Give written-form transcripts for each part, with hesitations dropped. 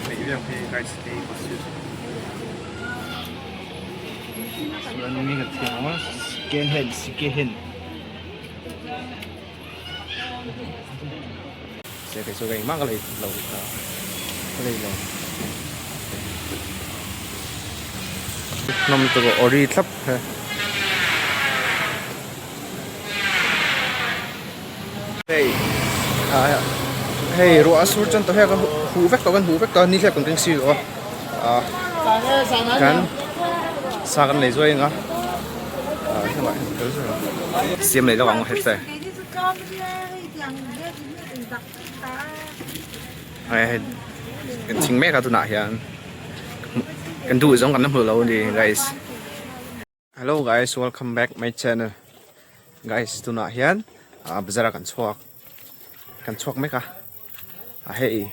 peih viau ang hei guys hei bus chuan mi kan thiam ang a second hand second hand se kei chu ka engmah ka lei lo ka lei lo hnawm tur ori thlap he. Hei ah hei ruah a sur chuan tawh hei ka huh vek tawh kan huh vek tawh a ni hlep kan keng si lo a ah kan sa kan lei zuai ang a ah heng ah hian kal zuai ang siam leh lawk ang hashtag hei kan ching mek a tunah hian kan duh zawng kan la hmu lo a ni guys. Hello guys welcome back my channel guys tunah hian ah bazar ah kan chhuak kan chhuak mek a ah hei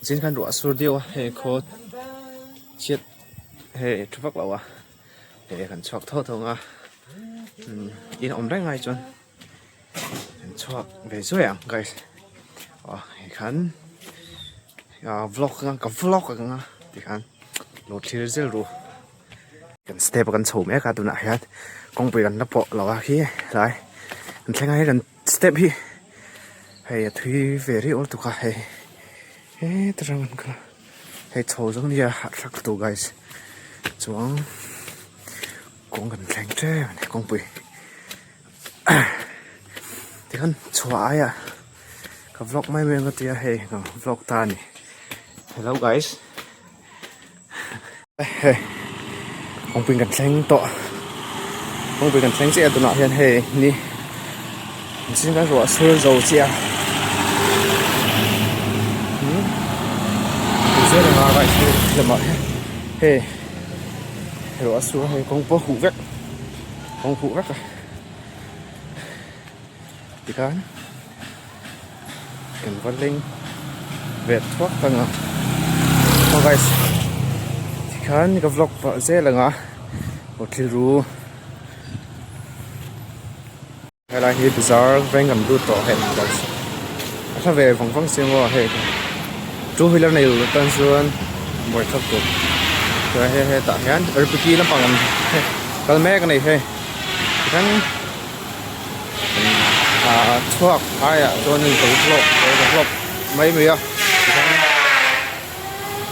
zing khan ruah a sur deuh a hei khaw chhiat hei thu vak lo a hei kan chhuak tho tho ang a umm in awm reng ai chuan kan chhuak ve zuai ang guys aw hei khan ah vlog ang ka vlog ang a tikhan lo thlir zel ru. Kan step a kan chho mek a tunah hian kawngpui kan la pawh lo a khi tlai kan thleng a hei kan step hi hei a thui ve riau lutuk a hei heta tang kan kal a hei chho zawng nia hahthlak lutuk guys chuan kawng kan thleng tep a ni kawngpui tikhan chhuah aia ka vlog mai mai ang ka tia hei ka vlog ta a ni hello guys. Hei kawngpui kan thleng tawh kawngpui kan thleng chiah a tunah hian hei ni zing a ruah sur zo chiah a hei ruah a sur a hei kawng pawh a huh vek kawng huh vek a tikhan. Kan va leng ve thuak ang a aw guys tikhan ka vlog pah zel ang a aw thil ru helai hi bazar veng kan lut tawh hei guys a hla ve vang vang si maw hei two wheeler nei lo tan chuan buai thlap tur chuan hei hetah hian rpk lampang an kal mek a ni hei tikhan. Ah chhuak aiah chuanin ka vlog ka vlog mai mai a tichuan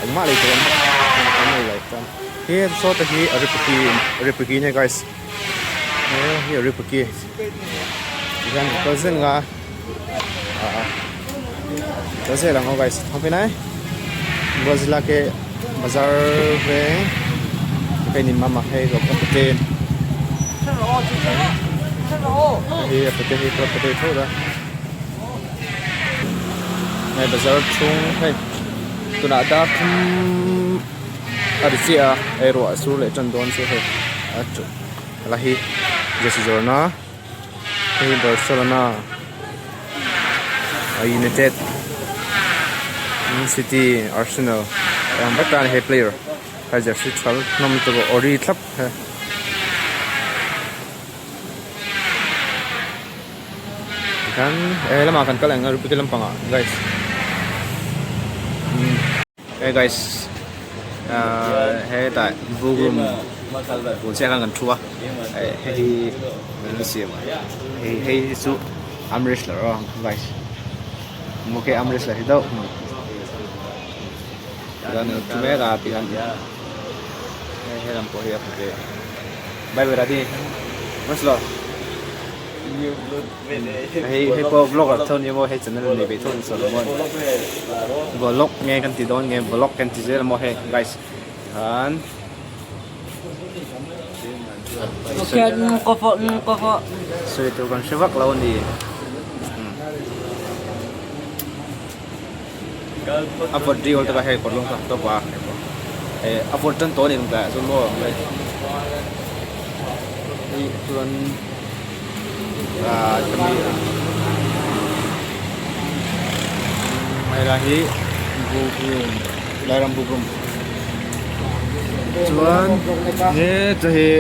engmah lei tur an nei lo chuan he saw te hi a ripaki ripaki nia guys he hi a ripaki tihian ka kal zel ang a ah kal zel ang aw guys thawmhnaw Brazil ke bazar veng hei ni mama hei ka pute hei a pute hi ka pute tho da hei bazar chhung hei tunah dar thum a ri chiah a hei ruah a sur leh tan dawn chu hei a la hi jersey zawrhna hei Barcelona United Man City Arsenal ang vek tan hei player hei jersey thal hnawm te pawh ori thlap he tikhan he lamah kan kal ang a rupite lampangah guys hey guys ahh hetah book room bul chiah khan kan thu a hei hi an siam a hei hei hi chu armrest lah rawng guys ok armrest lah hi deuh tihian an thu mek a tihian hei helam pawh hi a hmu ve bye bye radi maslo. Hei hei pawh vlogger tho ni maw hei channel nei ve tho ni saw lo maw vlog nge kan ti dawn nge vlog kan ti zel maw hei guys tikhan sawi tur kan hre vak lo a ni a vawt ri awl tak a hei kawr lawng kha tawp a hei a vawt tan tawh a ni tlai ah chuan maw hei chuan ah chumi hei lai hi book room Lairam book room chuan he hei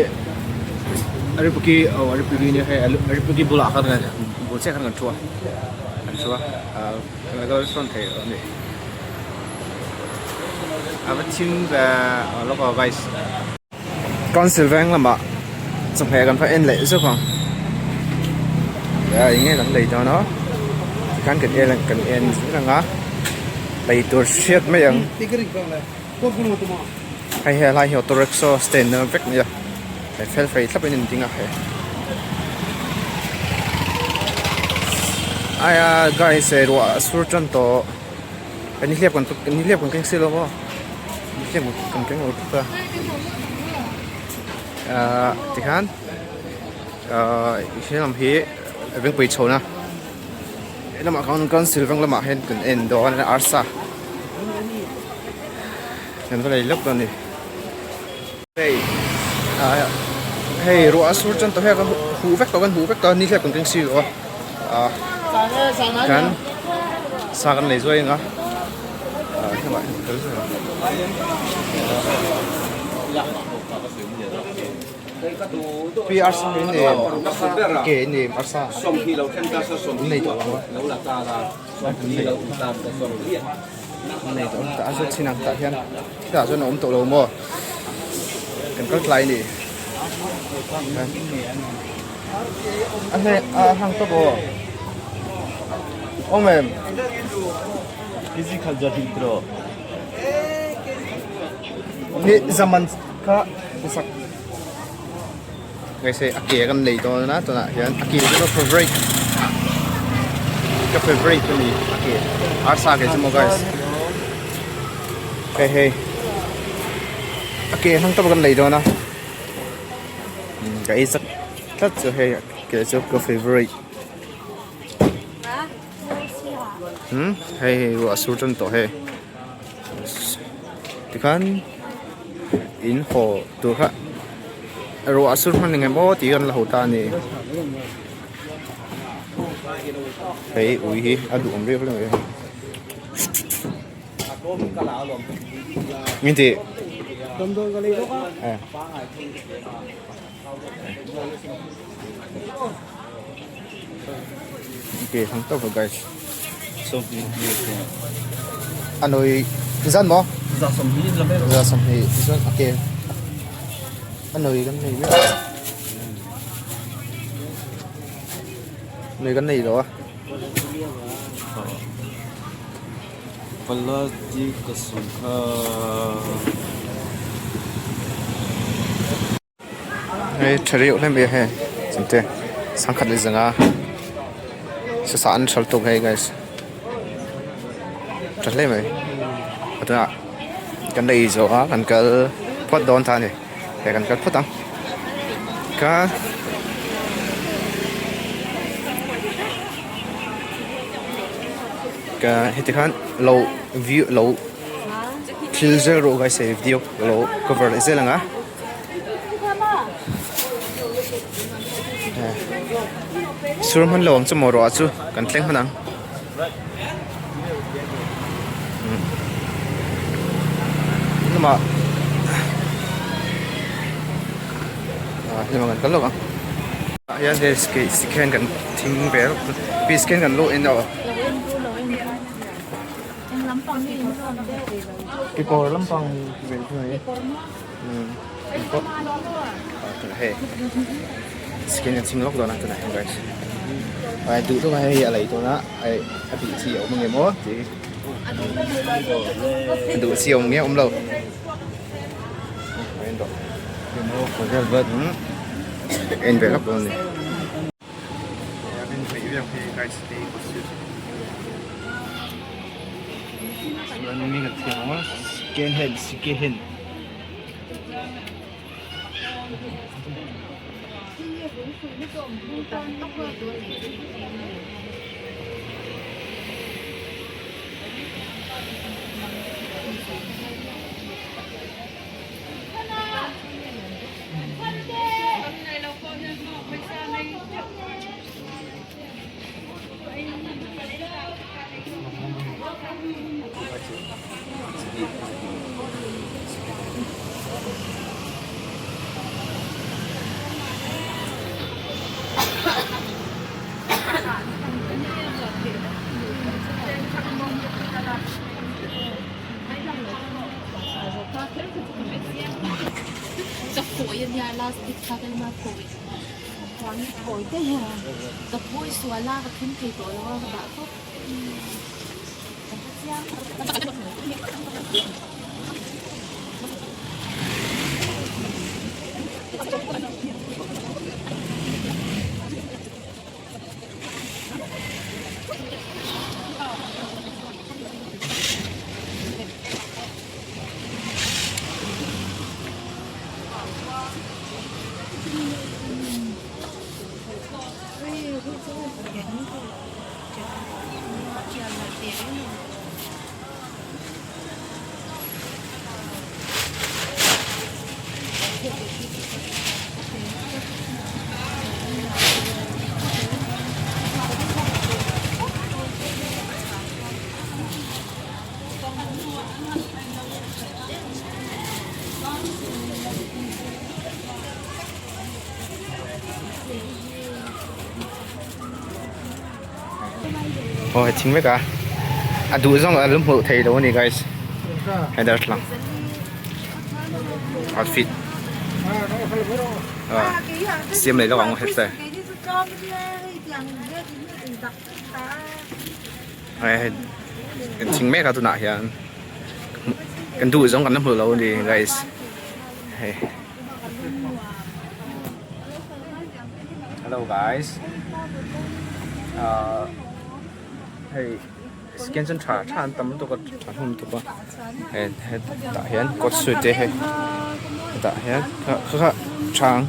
Aripaki aw Aripaki nia hei Aripaki bulah khan bul chiah khan kan thu a kan thu a. A va thim ve lawk aw guys. Council veng lamah chawhmeh kan va en leh zawk ang. Eng nge kan lei dawn a tikhan kan en kan en zel ang a lei tur hriat mai ang. Hei he lai hi auto rickshaw stand na vek mai a hei fel fai thlap in an ding a hei. Aia guys ruah a sur tan tawh. Kan nihliap kan nihliap kan keng silo maw nihliap kan keng lo tlat a ahh tikhan ahh he lam hi vengpui chho na helamah khan council veng lamah hian kan en dawn a arsa kan va lei lawk dawn a ni hei ah hei ruah a sur chuan tawh hei huh vek tawh kan huh vek tawh a nihliap kan keng silo a. ah kan sa kan lei zuai ang a ah hnungah hian kal zel ang pi arsa hi nem ke nem arsa an nei tawh lo a an nei tawh a zawt chin ang tah hian tah chuan a awm tawh lo maw kan kal tlai a ni. A hle a hang tawp aw. Awm em? Kiji khal ja hit ro. Ni zaman kha sak. Ngai se a ke kan lei dawn a tunah hian a ke chu ka favorite. Ka favorite a ni a ke. Arsa ke chu maw guys. Hei hei. A ke hang tawp kan lei dawn a. Ka ei chak tlat chu hei kei chu ka favourite hmm hei hei ruah a sur tan tawh hei tikhan in haw tur kha ruah a sur hman engemaw tih kan la ho ta a ni hei ui hi a duhawm riau hle mai. Min ti. Okay, hang tawp guys. A noi zan maw? Za 20 in la mai. Za 20 chuan okay. A noi kan nei mek. Noi kan nei lo a. Hei tha reuh hle mai a hei chemte sangkhat leh zanga sasa an hral tawk hei guys tha hle mai a tunah kan la ei zawh a kan kal phawt dawn ta a ni hei kan kal phawt ang ka. Ka heti khan lo view lo thil zel rawh guys hei video ka lo cover leh zel ang a sur hman lo ang chu maw ruah chu kan thleng hman ang lamah ah hlim ang kan kal lawk ang ah hian hei sikhen kan thing ve pi sikhen kan luh in aw kekawr lampang ve mai hei sikhen kan ching lawk dawn a tunah hian guys ai duh tawk a hei a lei dawn a ai a bih chi a awm ang em aw tih a duh chi a awm nge awm lo en ve lawk dawn a ni. Aw he thing vek a a duh zawng a lo hmuh theih loh a ni guys he darthlalang outfit ah siam leh lawk ang heta hei kan thing mek a tunah hian kan duh zawng kan la hmu lo a ni guys hei. Hello guys ah hei skin chu tha tha an tam lutuk a tha hlawm lutuk a hei hetah hian coat suit te hei hetah hian kha kha tha ang.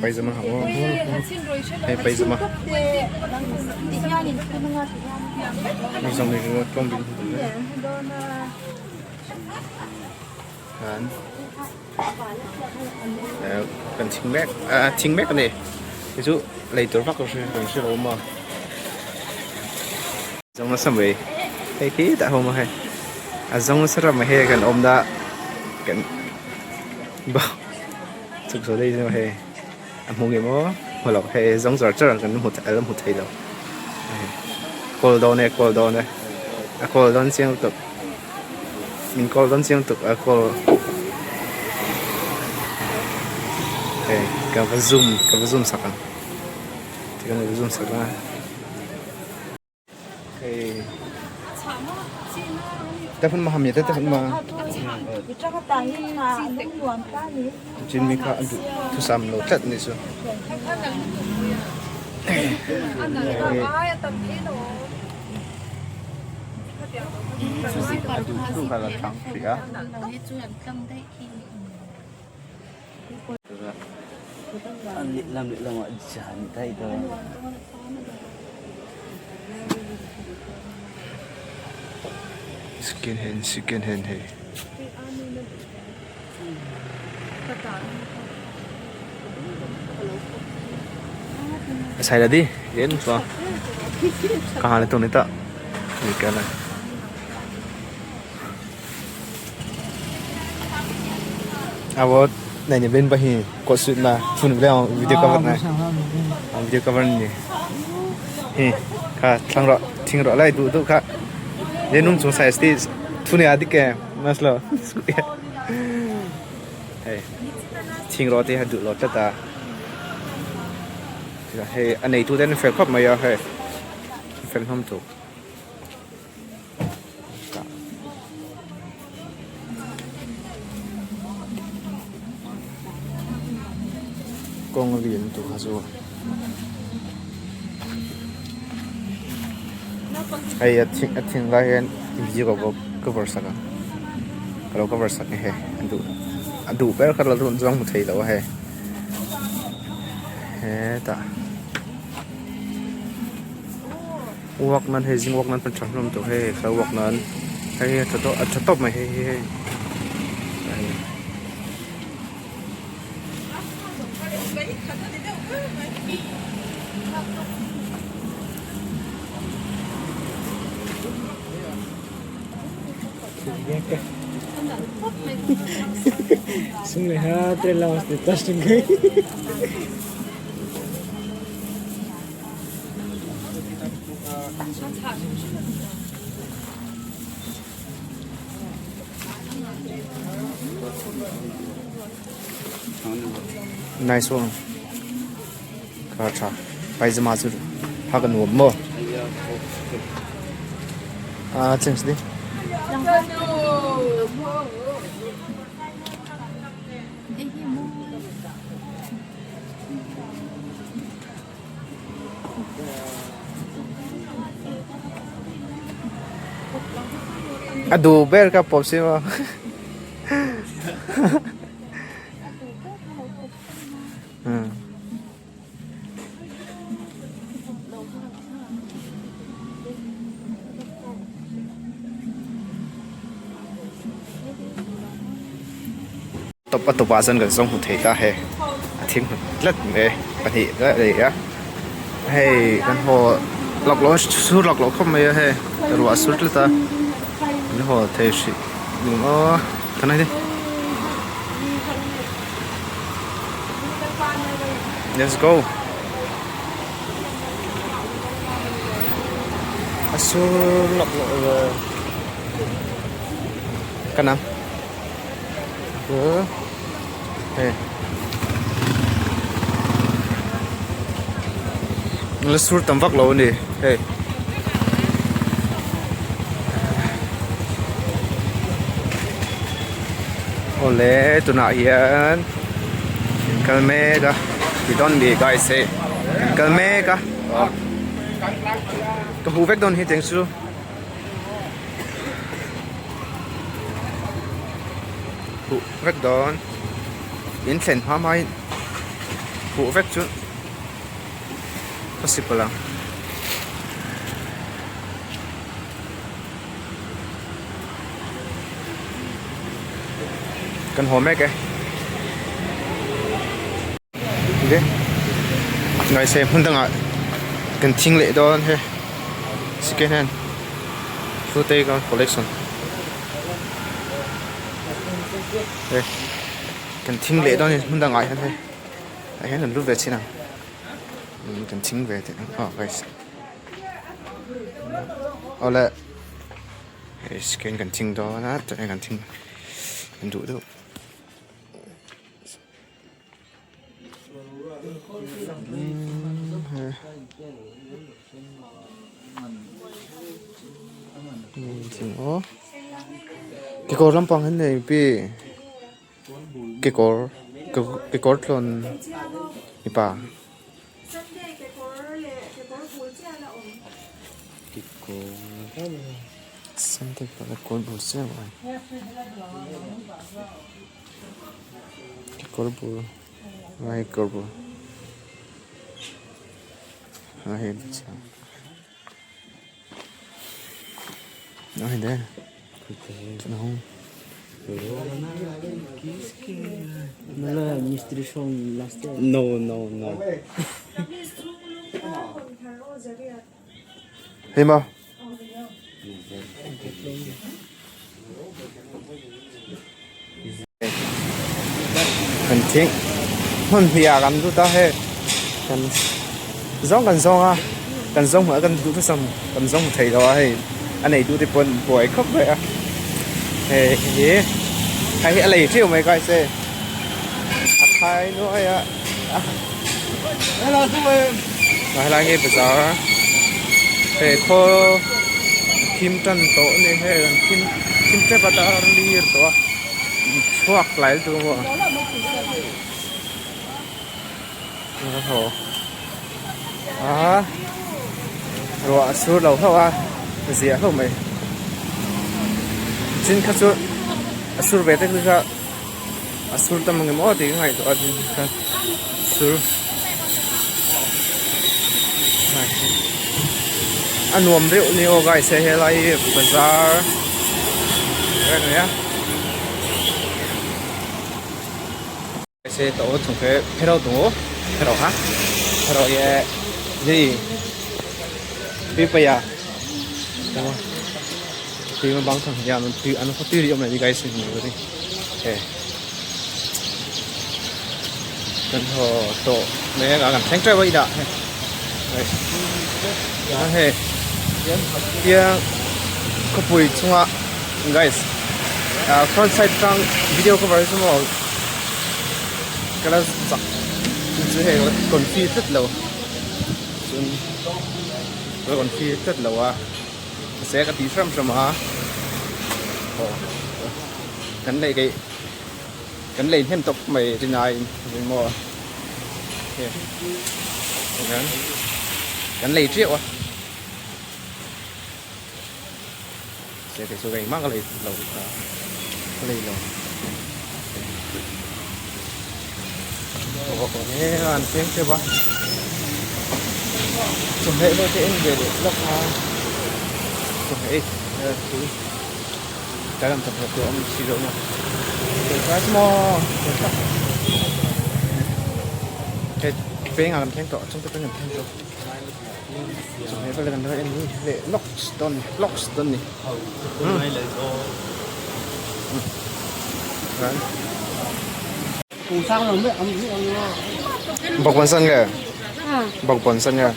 Paizama hei paizama kan thing mek a thing mek a ni hei chu lei tur vak kan hre lo awm a. Zawng nasa mai hei khi tah ho hei a zawng nasa ram hei kan awm na kan bawk chhuk chho daih zawk hei a hmu nge maw hmu lo hei zawng char char kan hmu a la hmu thei lo call dawn e call dawn e a call dawn chiang lutuk min call dawn chiang lutuk a call hei ka va zoom ka va zoom sak ang tikhan ka va zoom sak a. Chin mi kha an duh thusam lo tlat anih chu. A duh thu kha la thlang hrih a. Lehlam lehlam ah jan daih dawn. Second hand second hand hei. Sai đi đến cho cả là tôi này ta cái này 啊，我那你问不行，过水嘛，出不了 video cover 呢，video cover 呢，嘿，看听着听着来读读看，你弄从 size 的，出来的个，没事了，嘿，听着的还读了这哒，嘿，啊，你读的你分靠没有嘿，分他们读。Kawng a lian lutuk kha chu hei a thing a thing lai hian video ka va cover sak a ka lo cover sak a hei a duh a duh ber kha la zawng hmu thei lo a hei hetah. Walk nan hei zing walk nan hman tha hlawm tawh hei kha walk nan hei hi a tha tawh a tha tawp mai hei hi hei. Nice one. Kha tha. Paijama chu hak a nuam maw? Ah, change di. A duh ber kha pawp si maw? Tawp a tawpah chuan kan zawng hmu thei ta hei a thing hmu tlat mai pahnih daih a ni a hei kan haw lawk loh sur lawk loh khawp mai a hei ruah a sur tlat a kan haw thei hrih ning aw tha nai Let's go. A sur lawk loh ve. Ka nang. Hei. La sur tam vak lo a ni hei. Awle tunah hian kan kal mek a ti dawn ni guys hei kan kal mek a ka hmuh vek dawn hi tiang chu. Huh vek dawn in thlen hma hma in huh vek chu possible ang. Kan haw mek e. Ngaise hmun dangah kan thing leh dawn he second hand thute ka collection he kan thing leh dawn hmun dangah hian hei ah hian kan lut ve chhin ang kan thing ve teh ang aw guys awle hei second kan thing dawn a chuan kan thing kan duh deuh. Kekawr lampang hi nei pi kekawr kekawr tlawn mipa. Kekawr bul chiah a awm. Kekawr bul a hei kekawr bul a hei a hei de No no no. Hei maw. Kan thing hmun hnih ah kan lut a hei kan zawng kan zawng a kan zawng hmuh a kan duh thusam kan zawng hmu thei lo a hei a nei tu te pawn buai khawp mai a hei hi hei hi a lei ṭeuh mai guys hei a khai nuai a helai hi bazar hei khaw thim tan tawh a ni hei an thim thim tep a tar lir tawh a chhuak tlai lutuk a maw a ruah a sur lo hlauh a ziah hlauh mai chin kha chu a sur ve tek kha. A sur tam ang em aw tih ka ngaihtuah a tin kha sur a nuam deuh ni aw guys hei helai hi bazar a ni a guys hei tawh chung khi phero tu phero ha phero ye gì pipaya Tui mà bang thằng hian an tui an khaw tui rih awm leh ni guys hei hmuh tur hi he kan haw tawh mek a kan thleng teuh a inah hei guys hei. Tia khawpui chunga guys ah front side tang video cover hi chu maw ka la zak chu hei confi tlat lo chuan ka la confi tlat lo a mahse ka ti hram hram a aw kan lei keih kan lei hnem tawp mai rinaiin maw kan lei teuh a. Che kei chu engmah ka lei lo ta ka lei lo aw he an thleng teuh a chawhmeh vel te en ve leh lawk a chawhmeh ei chu tlai lam chawhmeh tur a awm si loh maw tlai chu maw hei peng ah kan thleng tawh a chungte peng kan thleng tawh. Chawhmeh vel kan lo en leh lawks dawn ni lawks dawn ni Bawkbawn san nge Bawkbawn san nge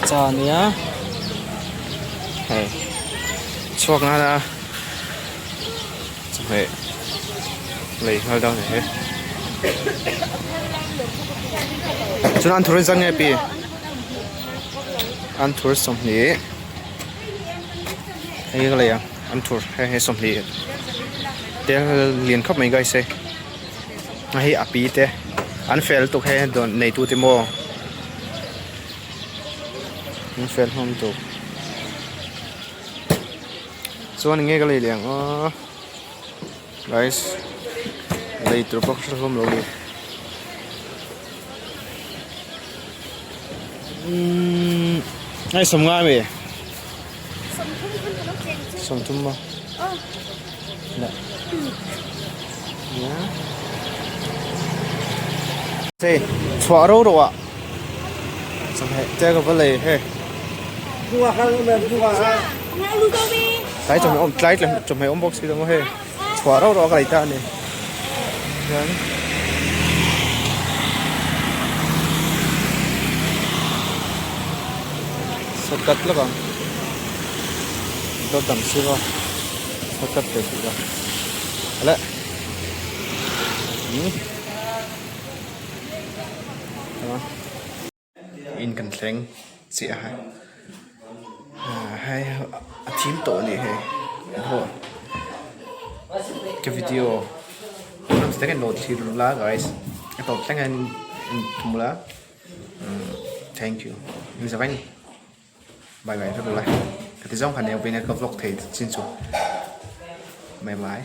Cha nia hei chhuak nghal a chawhmeh lei nghal dawn a ni he chuan an thur in zan nge pi an thur 20 hei ka lei ang an thur hei hei 20 te lian khawp mai guys hei hei a pi te an fel lutuk hei dawn nei tu te maw. An fel hlawm tuk. Chuan enge ka lei leh ang aw. Guys, lei tur pawh ka hre hlawm lo ni. Umm, ai sawm nga ami? Sawmthum maw? Lah. Hei, chhuah ro ro ah. Chawhmeh te ka va lei hei. Tlai chawhmeh awm tlai chawhmeh awm bawk si lo maw hei. Chhuah rauh rauh a ka lei ta a ni. Chuan shortcut lawk ang. Motor tam si lo shortcut ve tih lo. Awle. Hmm. In kan thleng chiah a hei a thim tawh a ni hei maw ka video takin lo thlir la guys a tawp thleng hian in thum la thank you in bye bye vek ula ka ti zawng kha nia vawiin ka vlog thei chin chu bye bye.